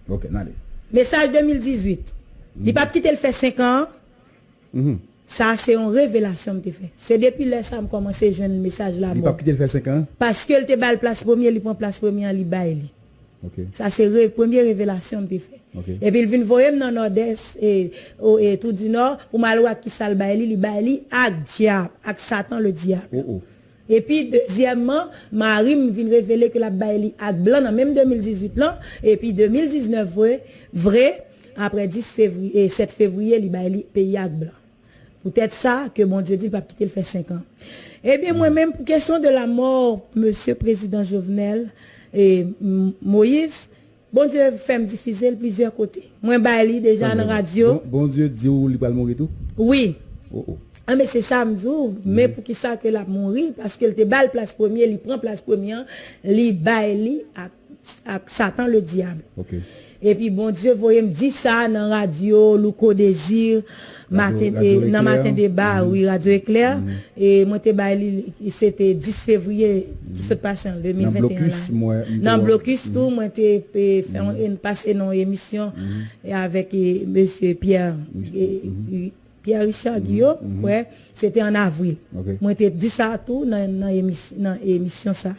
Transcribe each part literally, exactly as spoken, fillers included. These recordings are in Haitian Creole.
Ok, n ale. Mesaj de mil dizuit. Li p ap kite l fè senk an. Sa se yon revelasyon m te fè. Se depi lè sa m kòmanse jwenn mesaj lanmò. Li p ap kite l fè senk an? Paske l te ba l plas premye, li pran plas premye an, li bay li. Ok. Sa se re, premye revelasyon m te fè. Ok. Epi l vin voye m nan Nòdès, e, o, e, Tou di Nò, pou m al wè ak ki sa l bay li, li bay li ak dyab, ak Satan le dyab. Oh, oh. Epi, dezyèmman, mari m vin revele ke l ap bay li ak blan nan menm de mil dizuit lan, epi de mil diznèf vre, vre, apre dis fevriye, sèt fevriye, li bay li peyi ak blan. Poutèt sa, ke Bondye di l p ap kite l fè senk an. Ebyen, mwen menm, pou kesyon de lanmò, mesye prezidan Jovenel, e, M-, Moïse, Bondye fè m difize l plizyè kote. Mwen bay li deja nan radyo. Bon, Bondye di w li pral mouri tou? Wi. Oh, oh. Ah, men se sa m di w, men poukisa ke l ap mouri? Paske l te ba l plas premye, li pran plas premye an, li bay li ak, ak Satan le dyab. Ok. Epi Bondye voye m di sa nan radyo Louko Désir, maten, nan Maten Deba, wi, Radyo Eklè. E mwen te bay li, se te dis fevriye ki sot pase an de mil venteyen la. Nan Blokis tou, mwen te, e, fè yon, pase nan yon emisyon, e avèk, e, mesye Pierre, e, e, Pierre Richard Guillaume, kwè, se te an avril. Ok. Mwen te di sa tou nan, nan emis-, nan emisyon sa.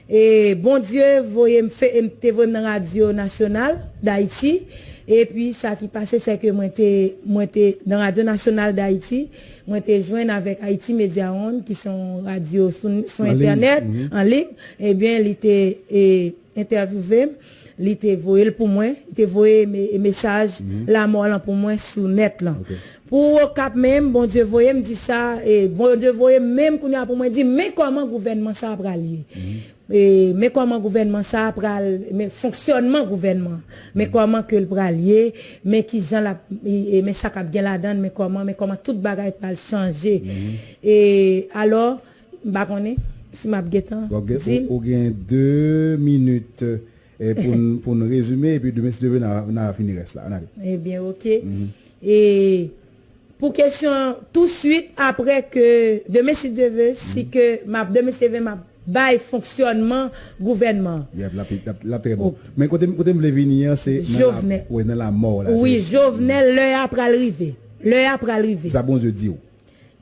E Bondye voye m fè, m te voye m nan radyo nasyonal Dayiti. Epi sa ki pase, se ke mwen te, mwen te nan radyo nasyonal Dayiti, mwen te jwenn avèk Haïti Media One, ki se yon radyo sou, sou entènèt, an liy. Ebyen, li te, e, entèvyouve m, li te voye l pou mwen, li te voye me-, mesaj lanmò lan pou mwen sou nèt lan. Ok. Pou Okap menm, Bondye voye m di sa, e Bondye voye m menm kounye a pou mwen di, men kòman gouvènman sa a pral ye. E men kòman gouvènman sa a pral, men fonksyònman gouvènman, men kòman ke l pral ye, men kijan l ap, e, e men sa k ap gen ladan l, men kòman, men kòman tout bagay pral chanje. E alò, m pa konnen si m ap gentan di l. Ou, ou gen de minit, e, pou n, pou n rezime, epi demen, si Dye vle, n a, n a fini rès la. Ann ale. Ebyen, ok. E pou kesyon, touswit apre ke, demen, si Dye vle, si ke m ap, demen, si Dye vle, m ap bay fonksyònman gouvènman. Yep, l ap, l ap, l ap trè bon. Men kote, kote m vle vini an, se nan la, Jovenel. Wi, nan lanmò la. Wi, Jovenel, lè a pral rive. Lè a pral rive. Se sa Bondye di w.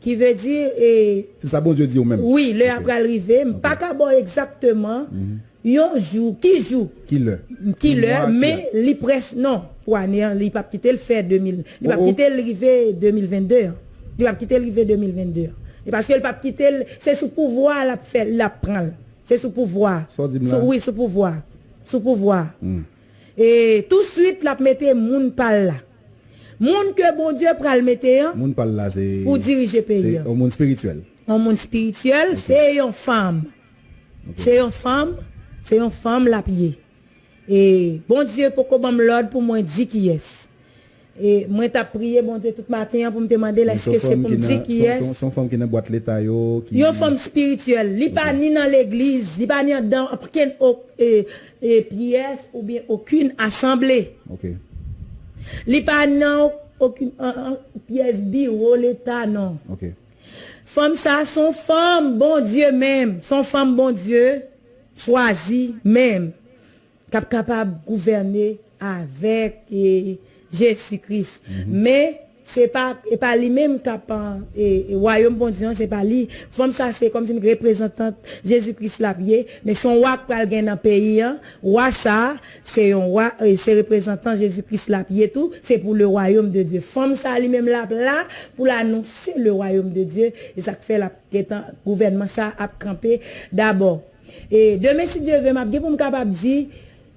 Ki vle di, e, se sa Bondye di w menm. Wi, lè a pral rive. M pa ka ba w egzakteman yon jou, ki jou, ki lè, men li près, non, pou ane an, li p ap kite l fè de mil, li p ap kite l rive de mil vennde an. Li p ap kite l rive de mil vennde an. E paske l p ap kite l, se sou pouvwa a l ap fè, l ap pran l. Se sou pouvwa. Sa w di m la? Wi, sou pouvwa. Sou pouvwa. E touswit, l ap mete moun pa l la. Moun ke Bondye pral mete an pou dirije peyi an. Moun pa l la, se, se yon moun espirityèl. Yon moun espirityèl, se yon fanm. Ok. Se yon fanm, se yon fanm l ap ye. E Bondye poko ban m lòd pou mwen di kiyès. E mwen t ap priye Bondye tout maten an pou m te mande l èske se pou m di kiyès. Se yon fanm ki nan bwat leta yo, ki... Yon fanm espirityèl. Li pa ni nan legliz, li pa ni anndan okenn, e, e, pyès oubyen okenn asanble. Ok. Li pa nan okenn, an, an, pyès biwo leta, non. Ok. Fanm sa a se yon fanm Bondye menm, se yon fanm Bondye chwazi menm, k ap kapab gouvène avèk, e, Jezi Kris. Men, se pa, e pa li menm k ap, e, e, wayòm Bondye an, se pa li. Fanm sa a se kòmsi reprezantant Jezi Kris l ap ye, men se yon wa k pral gen nan peyi an. Wa sa a, se yon wa, e, se reprezantan Jezi Kris l ap ye tou, se pou le royaume de Dieu. Fanm sa a li menm l ap la pou l anonse le royaume de Dieu, e sa k fè l ap gentan, gouvènman sa a ap kanpe dabò. E demen, si Dye vle, m ap gen pou m kapab di,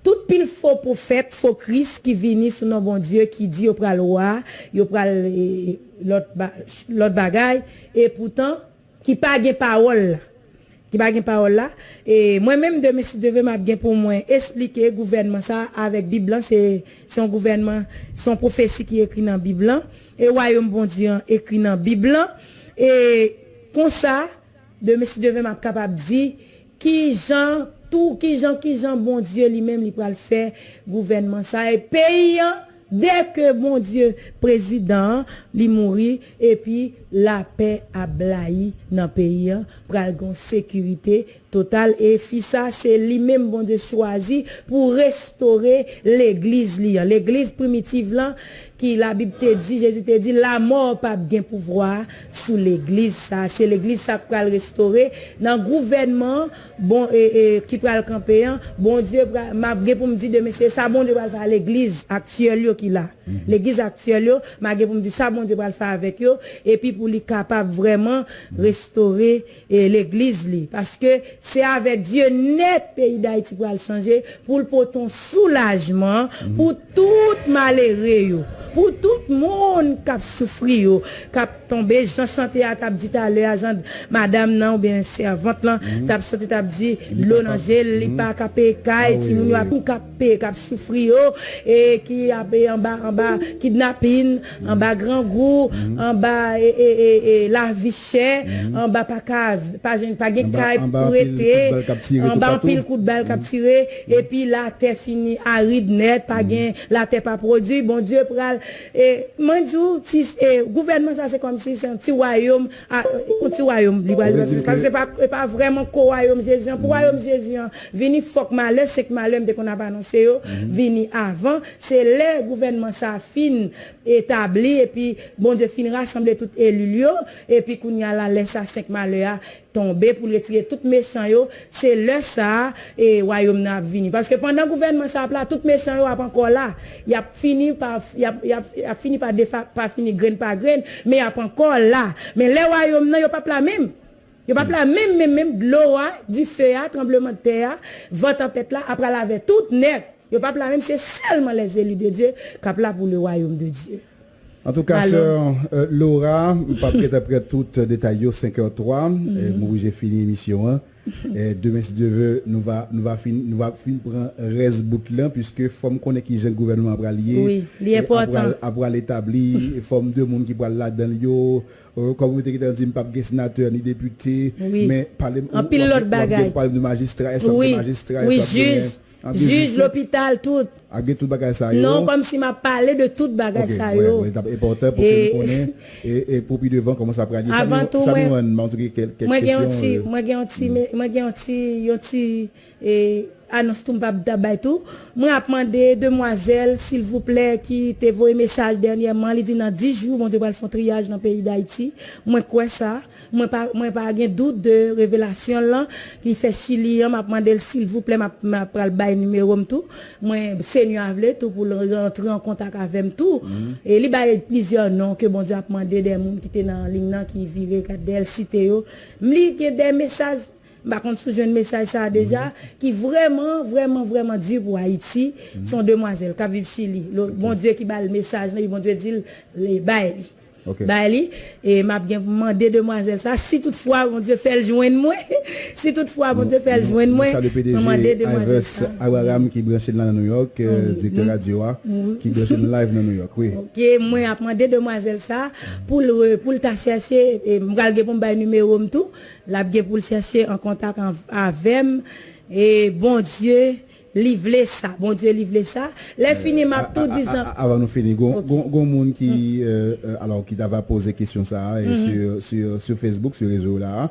tout pil fo pwofèt, fo Kris ki vini sou non Bondye, ki di yo pral wa, yo pral, e, lòt ba-, lòt bagay, e poutan, ki pa gen pawòl la. Ki pa gen pawòl la. E mwen menm, demen, si Dye vle, m ap gen pou mwen esplike gouvènman sa a avèk Bib lan. Se, se yon gouvènman, se yon pwofesi ki ekri nan Bib lan. E wayòm Bondye an ekri nan Bib lan. E konsa, demen, si Dye vle, m ap kapab di kijan, tou, kijan, kijan Bondye li menm li pral fè gouvènman sa a. E peyi an, Dèke Bondye prezidan an, li mouri, epi lapè ap blayi nan peyi an, pral gen sekirite total. E fi sa, se li menm Bondye chwazi pou restore legliz li an. Legliz primitiv lan, ki Labib te di, Jezi te di, lanmò p ap gen pouvwa sou legliz sa. Se legliz sa k pral restore nan gouvènman bon, e, e, ki pral kanpe an. Bondye pral, m ap gen pou m di demen, se sa Bondye pral fè a legliz aktyèl yo ki la. Legliz aktyèl yo, m a gen pou m di sa Bondye pral fè avèk yo, epi pou li kapab vrèman restore, e, legliz li. Paske se avèk Dye nèt peyi Dayiti pral chanje, pou l pote yon soulajman pou tout malere yo, pou tout moun k ap soufri yo, k ap tonbe, jan chante a t ap di talè a, jan madanm nan oubyen sèvant lan t ap chante, t ap di dlo nan je l, li pa ka peye kay, timoun yo ap, k ap peye, k ap soufri yo, e ki ap, e, anba, anba kidnapin, anba grangou, anba, e, e, e, e, lavi chè, anba pa ka, pa jwenn, pa gen kay pou rete, anba anpil kout bal k ap tire, epi latè fini arid nèt, pa gen, latè pa pwodui, Bondye pral, e, mwen di w, ti, e, gouvènman sa se kòmsi se yon ti wayòm, a, yon ti wayòm li pral, paske se pa, se pa vrèman ko wayòm Jezi an. Pou wayòm Jezi an vini, fòk malè, senk malè m te konn ap anonse yo, vini avan. Se lè gouvènman sa fin etabli, epi Bondye fin rasanble tout eli l yo, epi kounye a la, lè sa senk malè a tonbe pou l retire tout mechan yo, se lè sa a, e, wayòm nan ap vini. Paske pandan gouvènman sa ap la, tout mechan yo ap ankò la. Y ap fini pa, y ap, y ap, y ap fini pa defa, pa fini grenn pa grenn, men y ap ankò la. Men lè wayòm nan, yo p ap la menm. Yo p ap la menm, menm, menm. Dlo a, dife a, tranblemanntè a, van tanpèt la, ap pral avè tout nèt. Yo p ap la menm, se sèlman les élus de Dieu k ap la pou le royaume de Dieu. Antouka, sè, euh, Laura, m p ap gentan pran tout detay yo, senk è twa, euh, m oblije fini emisyon an. Euh, demen, si Dye ve, nou va, nou va fin, nou va fin pran rès bout lan, piske fò m konnen kijan gouvènman an pral ye, ap pral, ap pral etabli, fòm de moun ki pral ladan l yo. Euh, kòm ou te gentan di, m p ap gen senatè ni depite, men pale m, w ap gen, w ap gen pwoblèm de majistra, èske w ap gen majistra, èske w ap gen jij, jij, lopital, tout. Ap gen tout bagay sa yo. Non, kòmsi m ap pale de tout bagay sa yo. Ok, wè, wè, t ap enpòtan pou ke nou konnen, e, e pou pi devan, kòman sa pral ye. Avan tou, mwen, mwen gen yon ti, mwen gen yon ti, mwen gen yon ti, yon ti, e, anons tou m p ap ta bay tou. Mwen ap mande demwazèl, silvouplè, ki te voye mesaj dènyèman, li di nan dis jou, Bondye pral fè yon triyaj nan peyi Dayiti. Mwen kwè sa. Mwen pa, mwen pa gen dout de revelasyon l lan ki fè Chili an. M ap mande l, silvouplè, m ap, m ap pral bay nimewo m tou. Mwen, Senyè a vle tou pou l rantre an kontak avè m tou. E li bay plizyè non ke Bondye ap mande dè moun ki te nan liy nan, ki vire gad dèyè l, site yo. M li gen dè mesaj, m pa konn si w jwenn mesaj sa a deja, ki vrèman, vrèman, vrèman di pou Ayiti. Se yon demwazèl k ap viv Chili. Bondye ki ba l mesaj lan, epi Bondye di l, bay li. Bay li, e m ap gen pou mande demwazèl sa, si toutfwa Bondye fè l jwenn mwen, si toutfwa Bondye fè l jwenn mwen, mwen mande demwazèl sa. Abraham ki branche n la nan New York, euh, direktè radyo a, ki branche n live nan New York, wi. Ok, mwen ap mande demwazèl sa pou l re-, pou l ta chèche, e m pral gen pou m bay nimewo m tou, l ap gen pou l chèche an kontak an-, avè m, e Bondye, Li vle sa, Bondye li vle sa. Lè fini, m ap tou di zan. Avan nou fini, gon, gon, gon moun ki, euh, euh, alò, ki ta va poze kesyon sa a, e sur, sur, sur Facebook, sur rezo la a.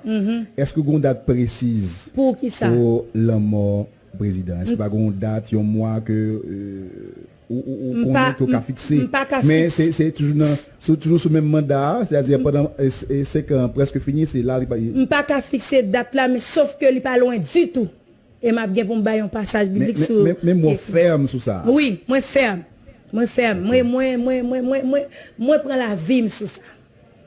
Èske gon dat presiz pou lanmò prezidan? Èske pa gon dat, yon mwa ke, euh, ou, ou, ou konnen ke w ka fikse? Men se, se toujou nan, se toujou sou menm manda a, sètadi pandan, e, e, senk an prèske fini, se la li pa. M pa ka fikse dat la, men sof ke li pa lwen ditou. E m ap gen pou m bay yon pasaj biblik sou. Men, men, men, men w fèm sou sa. Wi, mwen fèm. Mwen fèm. Mwen, mwen, mwen, mwen, mwen, mwen, mwen pran lavi m sou sa.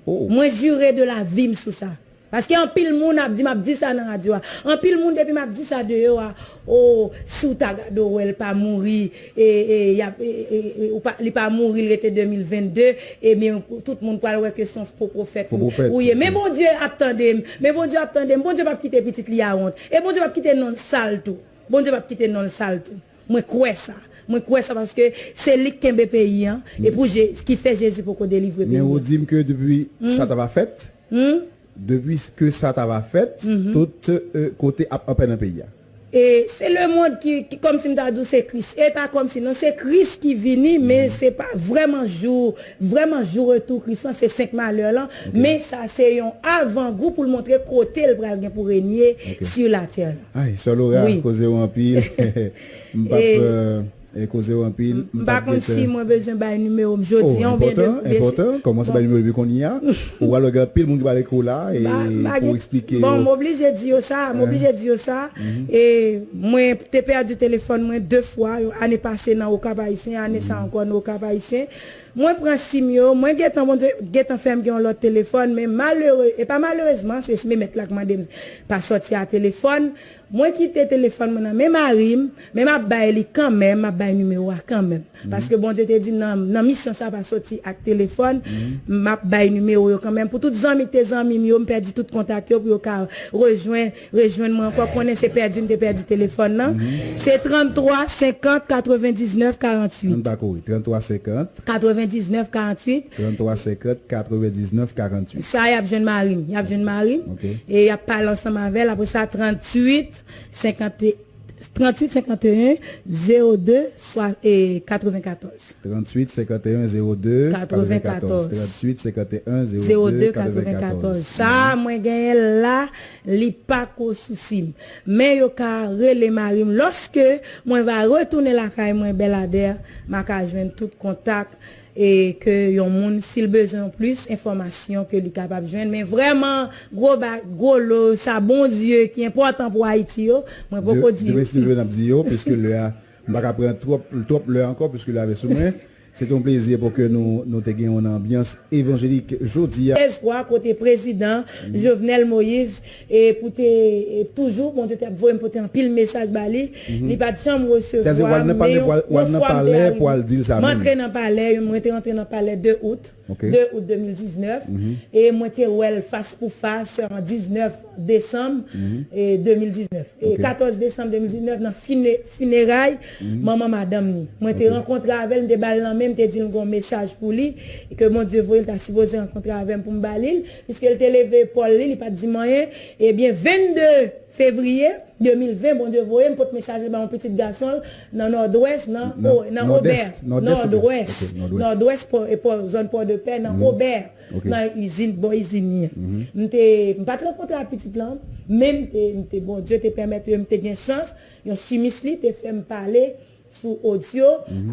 Mwen jire de lavi m sou sa. Paske anpil moun ap di, m ap di sa nan radyo a. Anpil moun depi m ap di sa deyò a, o, si w ta gade w wè l pa mouri, e, e, y ap, e, e, e, ou pa, li pa mouri, l rete de mil vennde, ebyen, tout moun pral wè ke se yon fo pwofèt ou ye. Men Bondye ap tande m. Men Bondye ap tande m. Bondye p ap kite pitit li a wont. E Bondye p ap kite non l sal tou. Bondye p ap kite non l sal tou. Mwen kwè sa. Mwen kwè sa paske se li k kenbe peyi an. E pou Je-, ki fè Jezi poko delivre peyi an. Men ou di m ke depi sa ta va fèt, depi ke sa ta va fèt, tout, euh, kote ap anpè nan peyi a. E se lemonn ki, ki kòmsi m ta di w se Kris. E pa kòmsi non, se Kris ki vini, men se pa vrèman jou, vrèman jou retou Kris lan, se senk malè lan. Men sa se yon avangou pou l montre kote l pral gen pou renye sur la terre lan. Ay, sè Laura, koze w anpil. M p ap, e, koze w anpil. M pa konn si mwen bezwen bay nimewo m jodi an oubyen demen. Enpòtan, enpòtan. Kòmanse bay nimewo epi kounye a. Ou wè gen anpil moun ki pale kou la e pou eksplike yo. Bon, m oblije di yo sa, m oblije di yo sa. E mwen te pèdi telefòn mwen de fwa, ane pase nan Okap Ayisyen, ane sa ankò nan Okap Ayisyen. Mwen pran sim yo, mwen gentan, Bondye gentan fè m gen yon lòt telefòn, men malere, e pa malerezman, se, se mèt la k mande m pa sòti a telefòn. Mwen kite telefòn mwen nan men mari m, men m ap bay li kanmenm, m ap bay nimewo a kanmenm. Paske Bondye te di m nan, nan misyon sa pa soti ak telefòn, m ap bay nimewo yo kanmenm. Pou tout zanmi ki te zanmi m yo, m pèdi tout kontak yo, pou yo ka rejwenn, rejwenn mwen ankò. Konnen se pèdi m te pèdi telefòn nan. Se tranntwa senkant katrevendiznèf karanntuit. Ann pa kouri. Tranntwa senkant. Katrevendiznèf karanntuit. Tranntwa senkant katrevendiznèf karanntuit. Sa y ap jwenn mari m. Y ap jwenn mari m. E y ap pale ansanm avè l. Apre sa, tranntuit senkant, tranntuit senkanteyen zewo de katrevenkatòz. Tranntuit senkanteyen zewo de katrevenkatòz. Tranntuit senkanteyen zewo de katrevenkatòz. Sa mwen genyen la, li pa ko sousi m. Men yo ka rele mari m. Lòske mwen va retounen lakay mwen Bèladè, m a ka jwenn tout kontak e ke yon moun, si l bezwen yon plis enfòmasyon, ke li kapab jwenn. Men vrèman, gwo ba, gwo lo, sa Bondye ki enpòtan pou Ayiti yo, mwen poko di yo. Demen si nou vle n ap di yo, piske lè a, m pa ka pran twòp, twòp lè ankò, piske lè a vle sou mwen. Se te yon plezi pou ke nou, nou te gen yon anbyans evanjelik jodi a. Sèz fwa kote prezidan Jovenel Moïse e pou te, e toujou, Bondye te ap voye m pote anpil mesaj ba li. Li pa t janm resevwa m, men yon, yon fwa m te arive. M antre nan palè, mwen te rantre nan palè de out, de out de mil diznèf, e mwen te wè l fas pou fas an diznèf desanm, e de mil diznèf. E katòz desanm de mil diznèf, nan fine-, fineray manman madanm ni. Mwen te rankontre avè l, m te ba l lanmen, m te di l m gen yon mesaj pou li, e ke Bondye voye l ta sipoze rankontre avè m pou m ba li l, piske l te leve epòl li, li pa t di m anyen. Ebyen, vennde fevriye de mil ven, Bondye voye m pot mesaj la ba yon pitit gason l nan Nòdwès, nan, nan Obè, Nòdwès, Nòdwès, Pò, e Pò, zòn Pòdepè, nan Obè, nan izin, bò izin li an. M te, m pa t rankontre ak pitit lan, men m te, m te, Bondye te pèmèt m te gen chans, yon chimis li te fè m pale sou odyo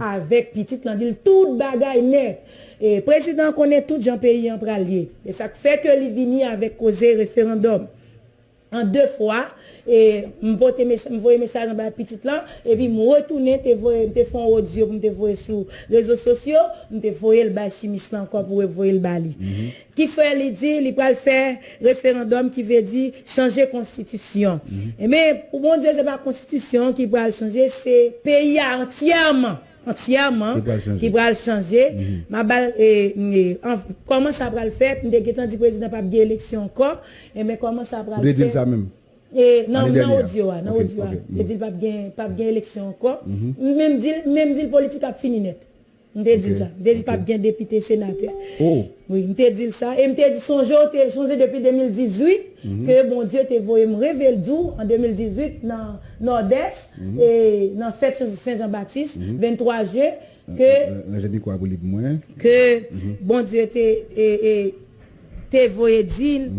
avèk pitit lan, di l tout bagay nèt. E prezidan an konnen tout jan peyi an pral ye. E sa k fè ke li vini avèk koze referandòm. An de fwa, e m pote mes-, m voye mesaj anba pitit lan, epi m retounen te voye, m te fè yon odyo pou m te voye sou rezo sosyo, m te voye l bay chimis lan ankò pou revoye l ba li. Ki fè li di li pral fè referandòm ki vle di chanje konstitisyon. Ebyen, pou Bondye, se pa konstitisyon ki pral chanje, se peyi a antyèman, antyèman ki pral chanje. M ap ba l, e, e, an, kòman sa pral fèt, m te gentan di prezidan p ap gen eleksyon ankò, ebyen, kòman sa pral fèt. Ou te di l sa menm? E, nan, nan odyo a, nan odyo a. M te di l p ap gen, p ap gen eleksyon ankò. M menm di l, m menm di l politik ap fini nèt. M te di l sa. M te di l p ap gen depite, senatè. Wi, m te di l sa. E m te di, sonje w te, sonje depi de mil dizuit, ke Bondye te voye m reve l di w an de mil dizuit nan Nòdès, e nan fèt Sen Jan Batis, venntwa jen, ke ke Bondye te, e, e, te voye di l,